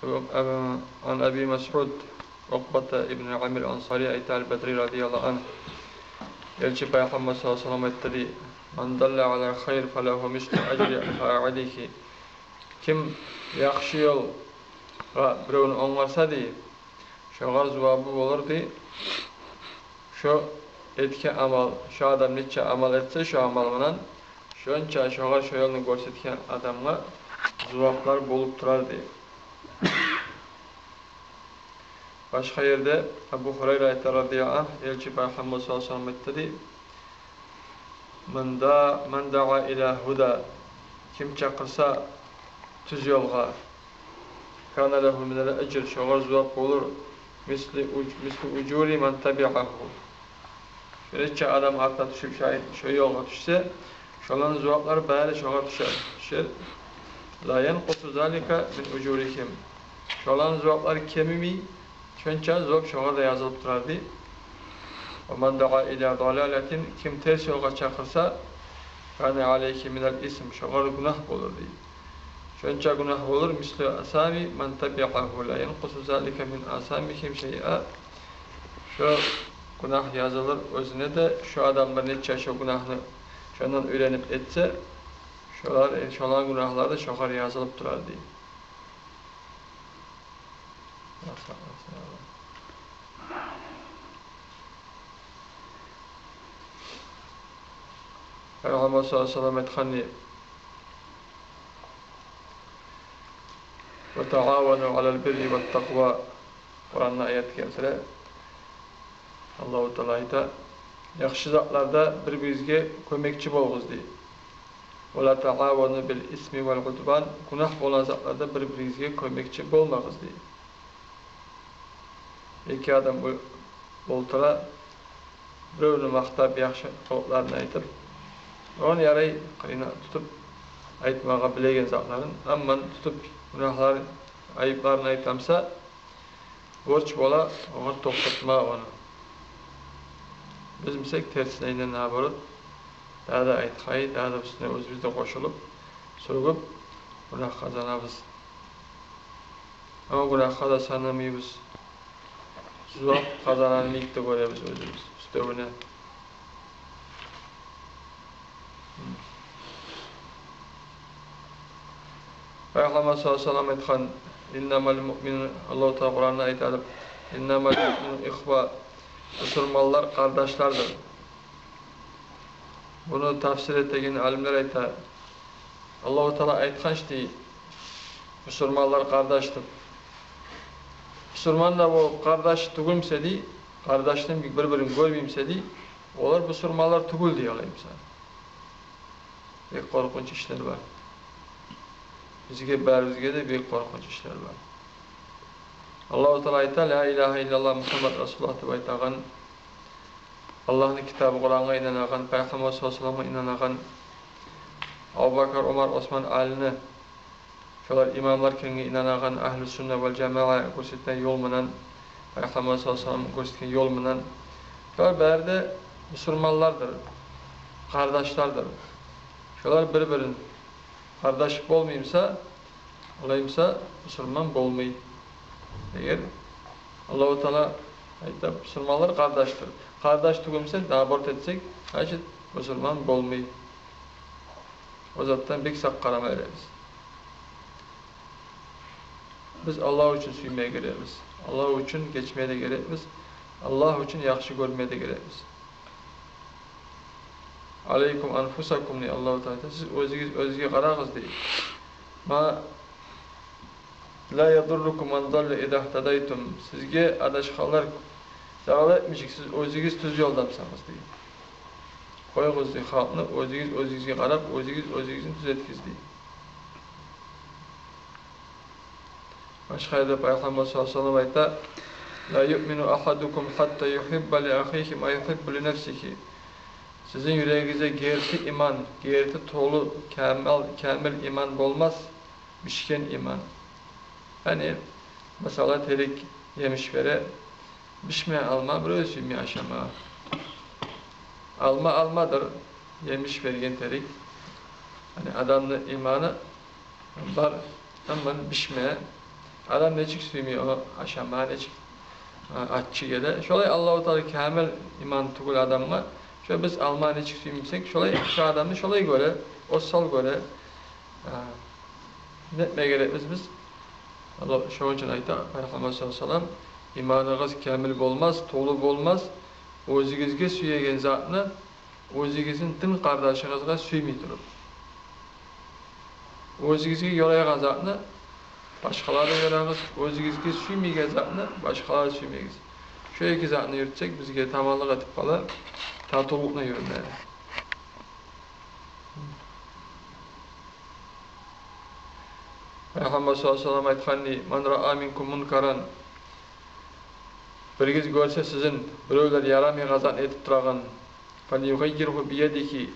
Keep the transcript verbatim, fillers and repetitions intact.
عن أبي مسعود عقبة بن عامر الأنصاري البدري رضي الله عنه. Элчи Пайхаммар саллаллагьу алайгьи ва саллам айтды дей: من دل على خير فله مثل أجر فاعله. Ким яхшы ёлгъа биревню онгарса дей, шогъар зувабы болур дей шо этген амал, шо адам нече амал этсе шо амал булан, шонча шогъар шо ёлну гёрсетген адамгъа зуваплар болуп турар дей. Башгъа ерде Абу Гьурайра айта, радияллагьу ангь, Элчи Пайхаммар саллаллагьу алайгьи ва саллам айтды дей: من دعا، من دعا إلى هدى, ким чакъырса тюз ёлгъа, كان له من الأجر, шогъар зувап болур, مثل أج-، مثل أجور من تبعه. Шо нече адам артына тюшюп, шо, шо ёлгъа тюшсе, шоланы зуваплары бары шогъар тюшер, тюшер. لا ينقص ذلك من أجورهم. Шоланы зуваплары кемимей, шонча зувап шогъар да язылып турар дей. ومن دعا إلى ضلالة, ким терс ёлгъа чакъырса, كان عليه من الإثم, шогъар гюнагь болур дей. Шонча гюнагь болур, مثل آثام من تبعه، لا ينقص ذلك من آثامهم شيئا. Шо гюнагь язылыр оьзюне де, шо адамлар нече шо гюнагьны шондан уьйренип этсе, шолар, э, шоланы гюнагьлары да шогъар язылып турар дей. Пайхаммар саллаллагьу алайгьи ва саллам айтгъан дей: وتعاونوا على البر والتقوى. Къуранда аят гелтире, Аллагьу Таала айта: яхшы затларда бир-биригизге кёмекчи болугъуз дей. ولا تعاونوا على الإثم والعدوان. Гюнагь болгъан затларда бир-биригизге кёмекчи болмагъыз дей. Эки адам о-, олтура, биревню макътап, яхшы къылыкъларын айтып, ону ярай къырыйына тутуп айтмагъа билеген затларын, амма тутуп гюнагьларын, айыпларын айтамса, борч бола огъар токътатма ону. Биз мисек терсине, наоборот, дагъы да айтгъай, дагъы да уьстюне оьзюбюз де къошулуп, сёгюп, гюнагь къазанабыз. Амма гюнагьгъа да санамайбыз. Зувап къазанмайлыкъ да гёребиз оьзюбюз уьстевюне. Пайхаммар саллаллагьу алайгьи ва саллам айтгъан: إنما المؤمنون, Аллагьу Таала Къуранда айтады: إنما المؤمنون إخوة, бусурманлар къардашлардыр. Буну тафсир этеген алимлер айта, Аллагьу Таала айтгъан чы дей, бусурманлар къардаш деп. Бусурман да болуп къардаш тюгюл буса дей, къардашны бир-бирин гёрмей буса дей, олар бусурманлар тюгюл дей, олай буса. Бек къоркъунч ишлер бар. Бизге, барыбызгъа да бек къоркъунч ишлер бар. Аллагьу Таала айта: لا إله إلا الله محمد رسول الله деп айтагъан, Аллагьны китабы Къурангъа инанагъан, Пайхаммар саллаллагьу алайгьи ва салламгъа инанагъан, Абубакар, Умар, Осман, Алини, шолар имамлар экенге инанагъан, агьлу сунна вал жамаа гёрсетген ёл булан, Пайхаммар саллаллагьу алайгьи ва саллам гёрсетген ёл булан, шолар бары да бусурманлардыр, къардашлардыр. Шолар бир-бирин къардаш болмай буса, олай буса бусурман болмай. Эгер Аллагьу Таала айта, бусурманлар къардаштыр, къардаш тюгюл буса, наоборот этсек, значит, бусурман болмай. О затдан бек сакъ къарама герекбиз. Биз Аллагь учун сюймеге герекбиз. Аллагь учун гечмеге де герекбиз. Аллагь учун яхшы гёрмеге де герекбиз. عليكم أنفسكم дей Аллагьу Таала. Сиз оьзюгюз оьзюгюзге къарагъыз дей. ما لا يضركم من ضل إذا اهتديتم. Сизге адашгъанлар зарал этмежек, сиз оьзюгюз тюз ёлда бусагъыз дей. Къоюгъуз дей халкъны, оьзюгюз оьзюгюзге къарап, оьзюгюз оьзюгюзню тюз этигиз дей. Башгъа ерде Пайхаммар саллаллагьу алайгьи ва саллам айта: لا يؤمن أحدكم حتى يحب لأخيه ما يحب لنفسه. Сизин юрегигизде герти иман, герти толу, камил, камил иман болмас, бишген иман. Яни, масала, терек емиш бере, бишмеген алма бирев сюймей ашама. Алма алмадыр, емиш берген терек. Яни адамны иманы бар, амма бишмеген. Адам нечик сюймей о ашама, нечик, а, аччы геле. Шолай Аллагьу Таала камил иман тюгюл адамгъа, шо биз алма нечик сюймесек, шолай шо адамны шолай гёре, осал гёре. А, не этме герекбиз биз? Аллагь шону учун айта Пайхаммар саллаллагьу алайгьи ва саллам: «Иманыгъыз камил болмас, толу болмас, оьзюгюзге сюеген затны оьзюгюзню дин къардашыгъызгъа сюймей туруп». Оьзюгюзге ёрайгъан затны башгъалагъа да ёрагъыз, оьзюгюзге сюймейген затны башгъалагъа сюймегиз. Шо эки затны юрютсек, бизге таманлыкъ этип къала татывлукъну юрюме. Пайхаммар саллаллагьу алайгьи ва саллам айтгъан: «Ман раа минкум мункаран». Биригиз гёрсе сизин биревлер ярамайгъан затны этип турагъан, «фальюгъаййиргьу биядигьи»,